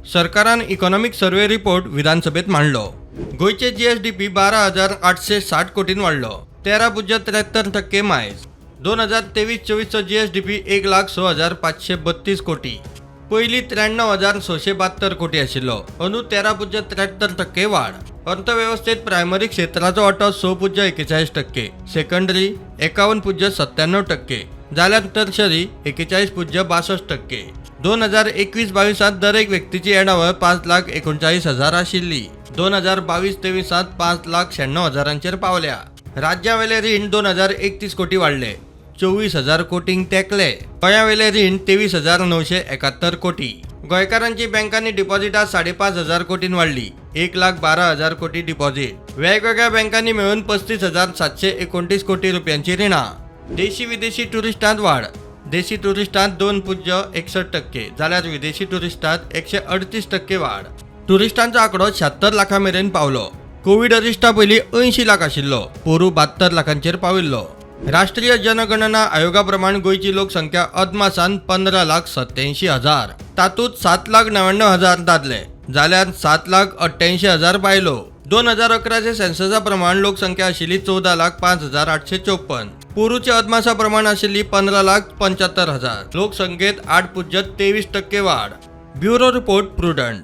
सरकारान economic survey report विधानसभेत मांडलो. गोंयचे जीएसडीपी 12,860 कोटीन वाडलो, 13.73% मायज. 2023-24चो जीएसडीपी 1,06,532 कोटी, पयलीं 93,672 कोटी आशिल्लो. अंदू 13.73% वाड. अर्थवेवस्थेत प्रायमरी क्षेत्राचो वांटो 6.41%, सेकंडरी 51.97%, जाल्यार टर्शरी 41.62%. 2021-22त दरेक व्यक्तीची येणावळ 5,39,000 आशिल्ली. 2022-23त 5,96,000ांचेर पावल्या. राज्यावेले रीण 2,031 कोटी वाडले, 24,000 कोटींक तेंकले. गोंयावेले रीण 23,971 कोटी. गोंयकारांची बँकांनी डिपॉझिटां 5,500 कोटीन वाडली, 1,12,000 कोटी डिपॉझिट. वेगवेगळ्या बँकांनी मेळून 35,729 कोटी रुपयांची रिणां. देशी विदेशी टुरिस्टांत वाड. देशी टुरिस्टांत 2.61%, जाल्यार विदेशी टुरिस्टांत 138% वाड. टुरिस्टांचो आंकडो 76 लाखां मेरेन पावलो. कोवीड अरिश्टा पयलीं 80 लाख आशिल्लो, पोरूं 72 लाखांचेर पाविल्लो. राष्ट्रीय जनगणना आयोगा प्रमाण गोंयची लोकसंख्या अदमासान 15,87,000. तातूंत 7,99,000 दादले, जाल्यार 7,88,000 बायलो. 2011च्या सेन्ससा प्रमाण लोकसंख्या आशिल्ली 14,05,854. पोरूच्या अदमासा प्रमाण आशिल्ली 15,75,000. लोकसंख्येत 8.23% वाढ. Bureau report, Prudent.